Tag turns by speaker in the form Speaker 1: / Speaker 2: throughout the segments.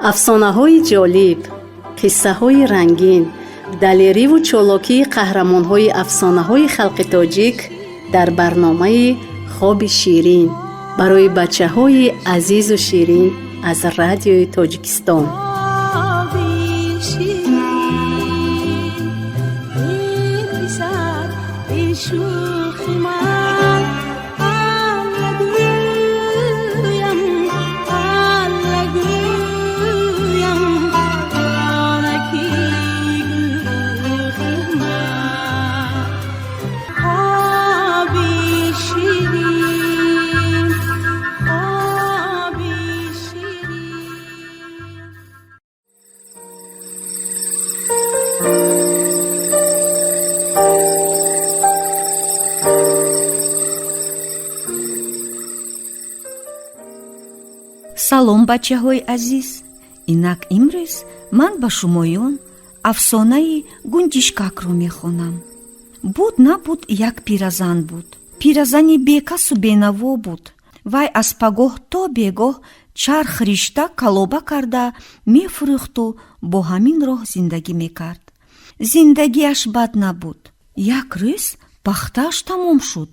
Speaker 1: Афсонаҳои ҷолиб, қиссаҳои рангин, далериву чолокии қаҳрамонҳои афсонаҳои халқи тоҷик дар барномаи «Хоби ширин» барои бачаҳои азизу ширин аз Радиои Тоҷикистон.
Speaker 2: Хоби ширин, эй писар, эй шӯхи ман, Алла гӯям, Алла гӯям, онаки гулрухи ман. Хоби ширин, хоби ширин.
Speaker 3: Салом, бачаҳои азиз! Инак имрӯз ман ба шумоён афсонаи Гунҷишкакро мехонам. Буд, набуд, як пиразан буд. Пиразани бекасу бенаво буд. Вай аз пагоҳ то бегоҳ чарх ришта, калоба карда мефурӯхту бо ҳамин роҳ зиндагӣ мекард. Зиндагиаш бад набуд. Як рӯз пахтааш тамом шуд.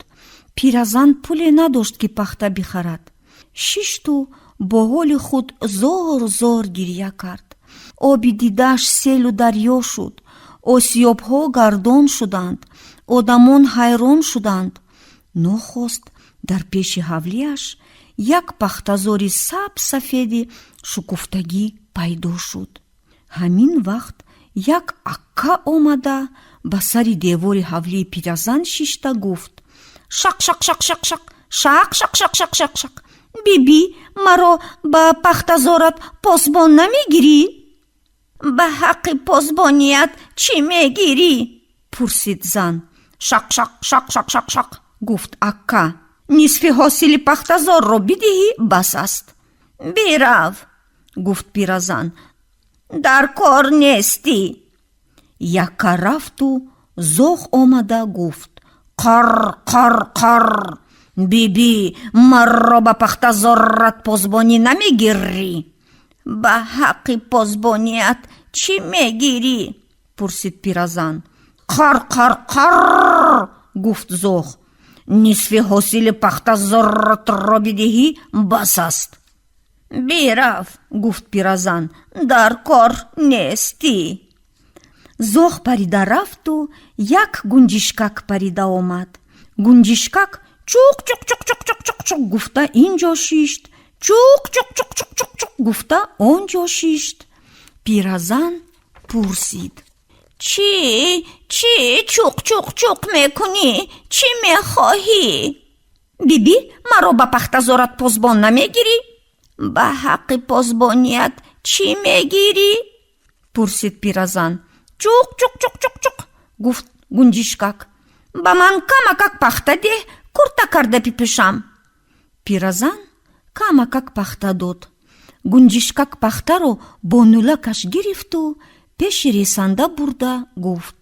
Speaker 3: Пиразан пуле надошт, ки пахта бихарад. Шишту бо ҳоли худ зор зор гирья кард. Оби дидааш селу дарьё шуд, осиёбҳо гардон шуданд, одамон ҳайрон шуданд. Нохост дар пеши ҳавлиаш як пахтазори саб сафеди шукуфтагӣ пайдо шуд. Ҳамин вақт як акка омада, ба сари девори ҳавлии пиразан шишта гуфт: «Шақ, шақ, шақ, шақ, шақ, шақ, шақ, шақ, шақ, шақ, шақ! Бибӣ, маро ба пахтазорат посбон намегирӣ?» «Ба ҳаққи посбоният чӣ мегирӣ?» пурсид зан. «Шақ, шақ, шақ, шақ, шақ, шақ», гуфт акка. «Нисфи ҳосили пахтазорро бидиҳӣ, бас аст». «Бирав», гуфт пиразан, «дар кор нестӣ». Якка рафту зоғ омада гуфт: «Қар, қар, қар! Бибӣ, маро ба пахтазорат посбонӣ намегирӣ?» «Ба ҳаққи посбоният чӣ мегирӣ?» пурсид пиразан. «Қар, қар, қар», гуфт зоғ. «Нисфи ҳосили пахтазоратро бидиҳӣ, бас аст». «Бирав», гуфт пиразан, «дар кор нестӣ». Зоғ парида рафту як гунҷишкак парида омад. Гунҷишкак чуқ, чуқ, чуқ, чуқ, чуқ, чуқ, чуқ гуфта ин ҷо шишт, чуқ, чуқ, чуқ, чуқ, чуқ, чуқ гуфта он ҷо шишт. Пиразан пурсид: «Чӣ, чӣ чуқ, чуқ, чуқ мекунӣ? Чӣ мехоҳӣ?» «Бибӣ, маро ба пахтазорат посбон намегирӣ?» «Ба ҳаққи посбоният чӣ мегирӣ?» пурсид пиразан. «Чуқ, чуқ, чуқ, чуқ, чуқ», гуфт гунҷишкак. «Ба ман камакак пахта деҳ, курта карда бипӯшам». Пиразан камакак пахта дод. Гунҷишкак пахтаро бо нулакаш гирифту пеши ресанда бурда гуфт: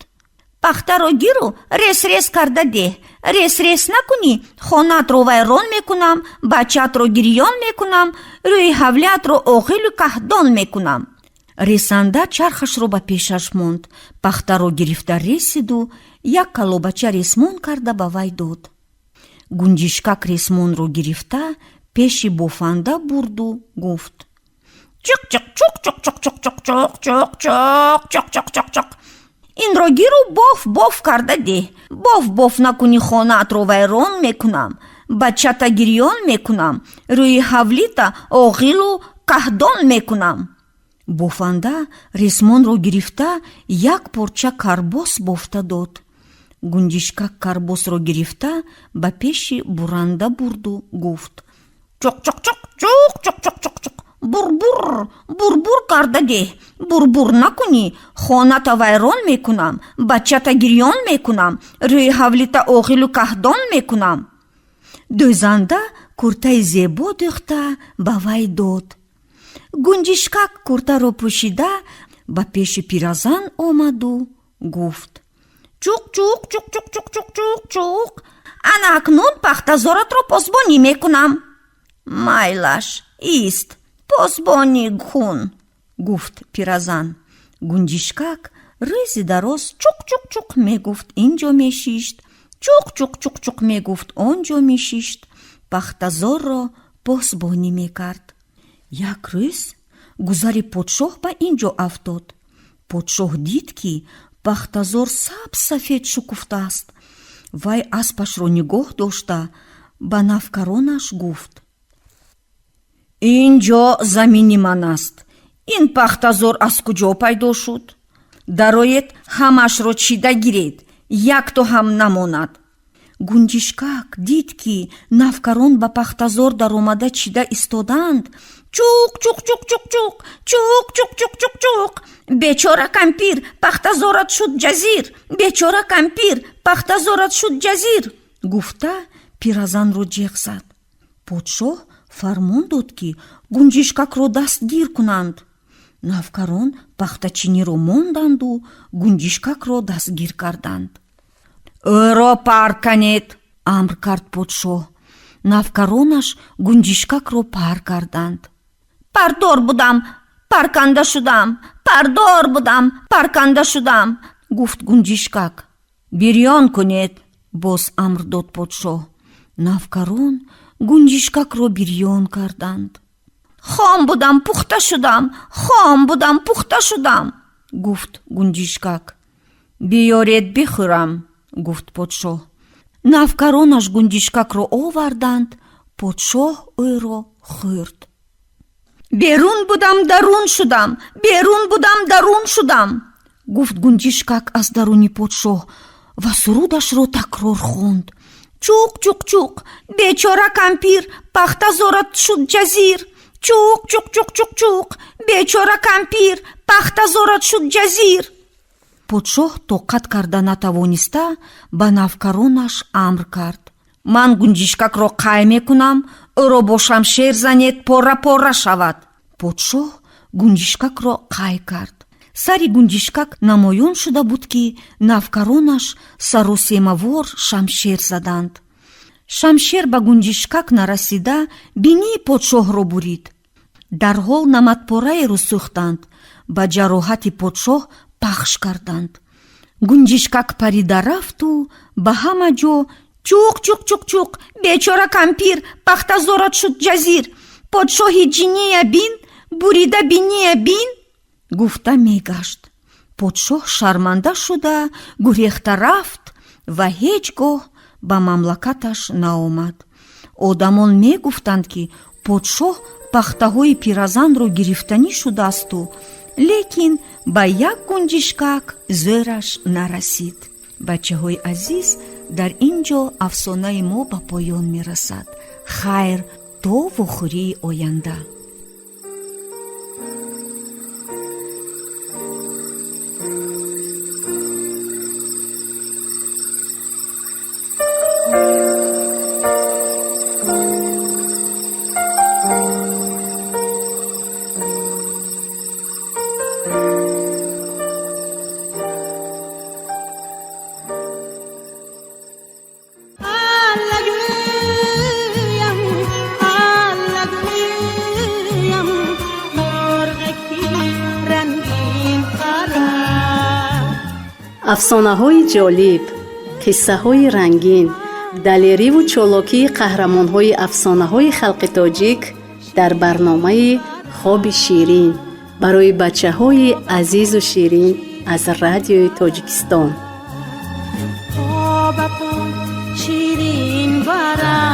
Speaker 3: «Пахтаро гиру рес, рес карда деҳ. Рес, рес накунӣ, хонаатро вайрон мекунам, бачаатро гирён мекунам, рӯи ҳавлиатро оғилу каҳдон мекунам». Ресанда чархашро ба пешаш монд, пахтаро гирифта ресиду як калобача ресмон карда ба вай дод. Гунҷишкак ресмонро гирифта пеши бофанда бурду гуфт: «Чуқ, чуқ, чуқ, чуқ, чуқ, чуқ, чуқ, чуқ, чуқ, чуқ, чуқ, чуқ, чуқ, чуқ! Инро гиру боф, боф карда деҳ. Боф, боф накунӣ, хонаатро вайрон мекунам, бачата гирён мекунам, рӯи ҳавлита оғилу каҳдон мекунам». Бофанда ресмонро гирифта як порча карбос бофта дод. Гунҷишкак карбосро гирифта ба пеши буранда бурду гуфт: «Чуқ, чуқ, чуқ, чуқ, чуқ, чуқ, чуқ, чуқ! Бурбур, бурбур карда деҳ. Бурбур накунӣ, хоната вайрон мекунам, бачата гирён мекунам, рӯи ҳавлита оғилу каҳдон мекунам». Дӯзанда куртаи зебо дӯхта ба вай дод. Гунҷишкак куртаро пӯшида ба пеши пиразан омаду гуфт: «Чуқ, чуқ, чуқ, чуқ, чуқ, чуқ, чуқ, чуқ! Ана акнун пахтазоратро посбонӣ мекунам». «Майлаш, ист, посбонӣ кун». Гуфт пиразан. Гунҷишкак рӯзи дароз чуқ-чуқ-чуқ мегуфт, ин ҷо мешишт, чуқ-чуқ-чуқ-чуқ мегуфт, он ҷо мешишт, пахтазорро посбонӣ мекард. Як рӯз гузари подшоҳ ба ин ҷо афтод. Подшоҳ дид, ки пахтазор сабз сафед шукуфтааст. Вай аспашро нигоҳ дошта, ба навкаронаш гуфт: «Ин ҷо замини ман аст. Ин пахтазор аз куҷо пайдо шуд? Дароед, ҳамашро чида гиред, якто ҳам намонад». Гунҷишкак дид, ки навкарон ба пахтазор даромада чида истодаанд. «Чуқ, чуқ, чуқ, чуқ, чуқ, чуқ, чуқ, чуқ, чуқ, чуқ! Бечора кампир, пахтазорат шуд ҷазир! Бечора кампир, пахтазорат шуд ҷазир!» гуфта, пиразанро ҷеғ зад. Подшоҳ фармон дод, ки гунҷишкакро дастгир кунанд. Навкарон пахтачиниро монданду гунҷишкакро дастгир карданд. «Ӯро пар канед», амр кард подшоҳ. Навкаронаш гунҷишкакро пар карданд. «Пардор будам, парканда шудам, пардор будам, парканда шудам», гуфт гунҷишкак. «Бирён кунед», боз амр дод подшоҳ. Навкарон гунҷишкакро бирён карданд. «Хом будам, пухта шудам, хом будам, пухта шудам», гуфт гунҷишкак. «Биёред, бихӯрам», гуфт подшоҳ. Навкаронаш гунҷишкакро оварданд. Подшоҳ ӯро хӯрд. «Берун будам, дарун шудам, берун будам, дарун шудам», гуфт гунҷишкак аз даруни подшоҳ ва сурудашро такрор хонд: «Чуқ, чуқ, чуқ, бечора кампир, пахтазорат шуд ҷазир! Чуқ, чуқ, чуқ, чуқ, чуқ, бечора кампир, пахтазорат шуд ҷазир!» Подшоҳ тоқат карда натавониста, ба навкаронаш амр кард: «Ман гунҷишкакро қай мекунам, ӯро бо шамшер занед, пора пора шавад». Подшоҳ гунҷишкакро қай кард. Сари гунҷишкак намоён шуда буд, ки навкаронаш саросемавор шамшер заданд. Шамшер ба гунҷишкак нарасида, бинии подшоҳро бурид. Дарҳол наматпораеро сӯхтанд, ба ҷароҳати подшоҳ пахш карданд. Гунҷишкак парида рафту ба ҳама ҷо: «Чуқ, чуқ, чуқ, чуқ, бечора кампир, пахтазорат шуд ҷазир! Подшоҳи ҷинния бин, бурида биния бин!» гуфта мегашт. Подшоҳ шарманда шуда гурехта рафт ва ҳеҷ гоҳ ба мамлакаташ наомад. Одамон мегуфтанд, ки подшоҳ пахтаҳои пиразанро гирифтанӣ шудаасту, лекин ба як гунҷишкак зӯраш нарасид. Бачаҳои азиз, дар ин ҷо афсонаи мо ба поён мерасад. Хайр, то вохӯрии оянда.
Speaker 2: Аллагӯям, аллагӯям, мурғаки рангин қара.
Speaker 1: Афсонаҳои ҷолиб, қиссаҳои рангин, далериву чолокии қаҳрамонҳои афсонаҳои халқи тоҷик дар барномаи «Хоби ширин» барои бачаҳои азизу ширин аз Радиои Тоҷикистон.
Speaker 2: По ба по ширин барам.